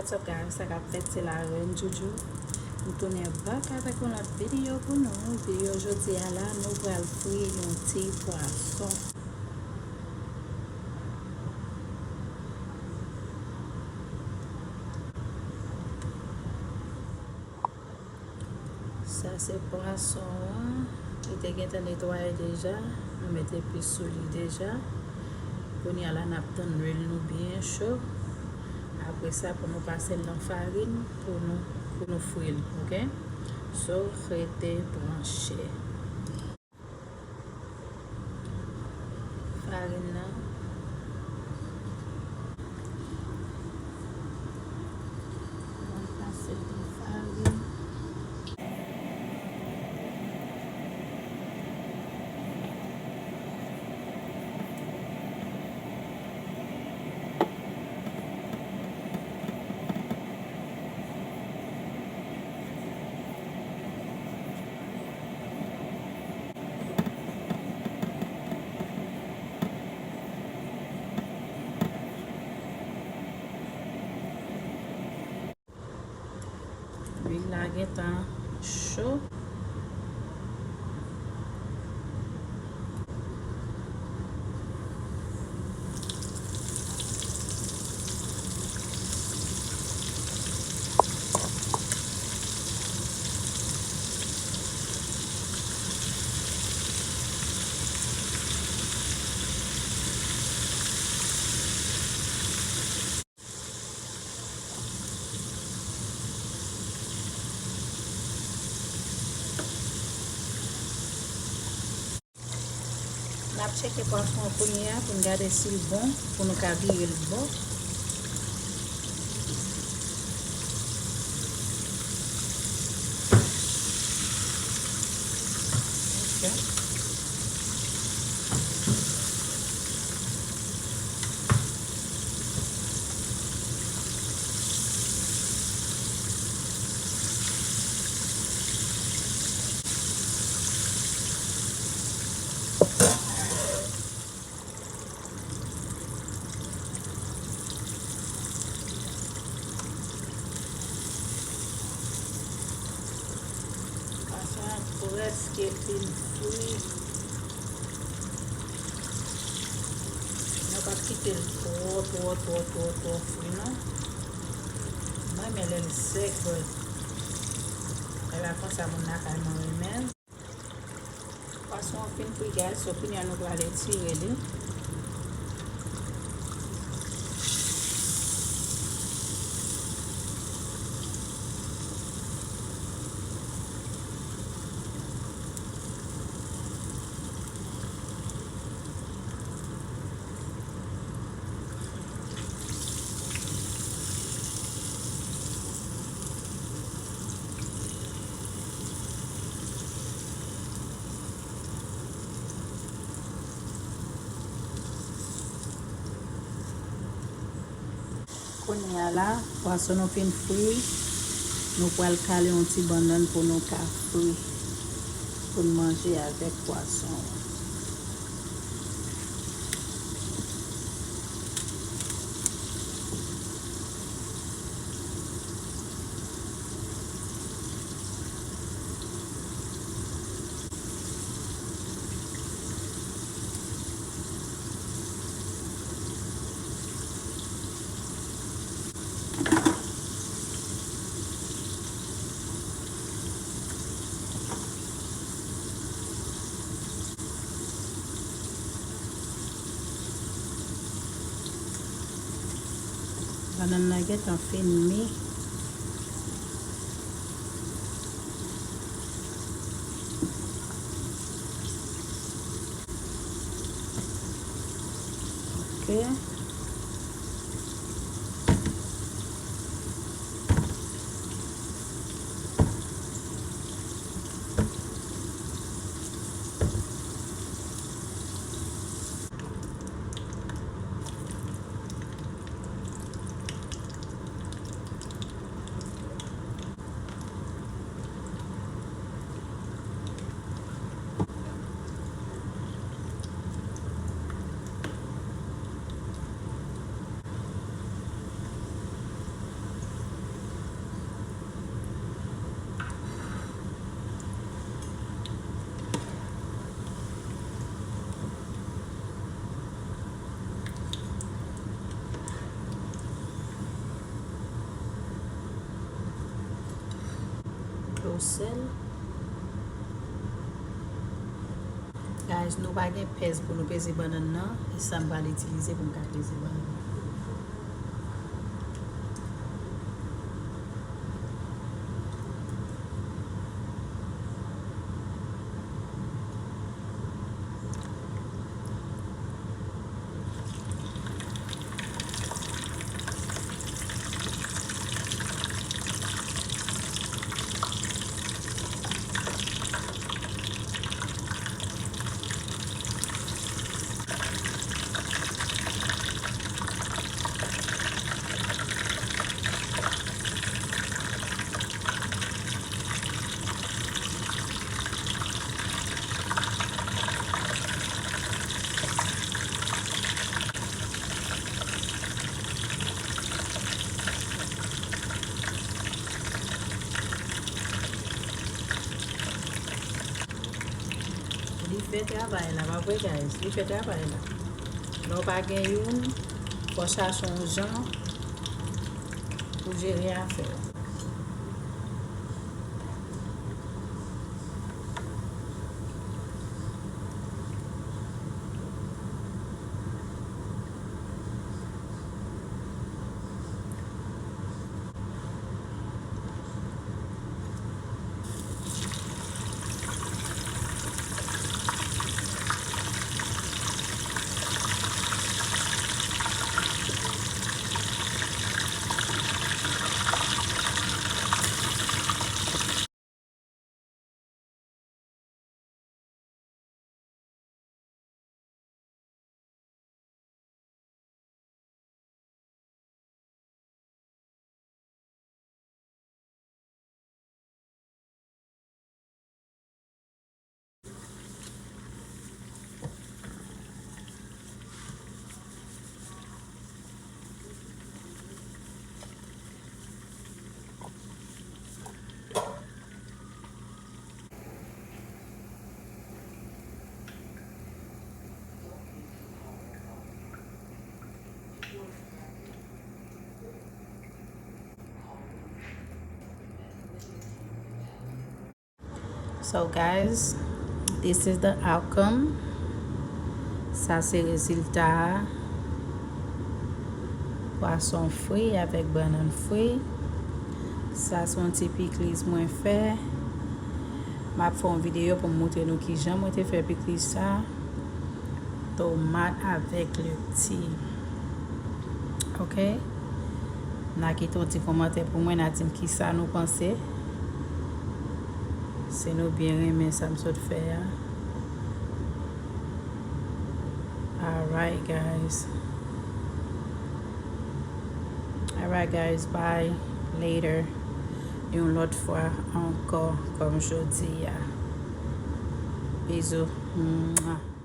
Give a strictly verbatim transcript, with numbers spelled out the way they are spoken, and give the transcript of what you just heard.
What's up guys, sa k ap fèt se la Reine Joujou. M tounen back avèk yon lòt videyo pou nou. Videyo jodi a la, nou pral fri yon ti pwason. Sa se pwason an. Li te gentan netwaye deja. Nou mete epis sou li deja. Kounye a la, n ap tann lwil nou byen cho. Apre sa, pou nou pase l nan farin pou nou, pou nou fri l, oke? So, rete branche. Farin nan. Mwen pase l nan farin. Lwil la gentan cho. N ap tcheke pwason an kounye a pou n gade si l bon, pou nou ka vire l bò. Ok. Pwason an prèske fin fri. Nou p ap kite l twò, twò, twò, twò, twò fri, non. Mwen renmen lè l sèk, but lè l ap konsa, moun lakay mwen renmen l. Pwason an fin fri, guys, so kounye a nou pral etire li. Kounye a la, pwason nou fin fri, nou pral kale yon ti bannann pou nou ka fri, pou n manje avèk pwason an. Bannann nan gentan fin mi. Ok. Sèl. Guys, nou pa gen pèz pou nou peze bannann nan. E sa m pral itilize pou m ka peze bannann nan. Li fè travay la, pa vre, guys? Li fè travay la. Lè w pa gen youn, fò w chache yon jan pou jere afè w. So guys, this is the outcome. Sa se rezilta a. Pwason fri avèk bannann fri. Sa se yon ti pikliz mwen fè. M ap fè yon videyo pou m montre nou kijan mwen te fè pikliz sa. Tomat avèk leti. Ok? N a kite yon ti kòmantè pou mwen, n a di m kisa nou panse. Si nou byen renmen sa m sot fè a. Alright, guys. Alright, guys, bye. Later. Yon lòt fwa ankò, kòm jodi a. Bizou. Mwah.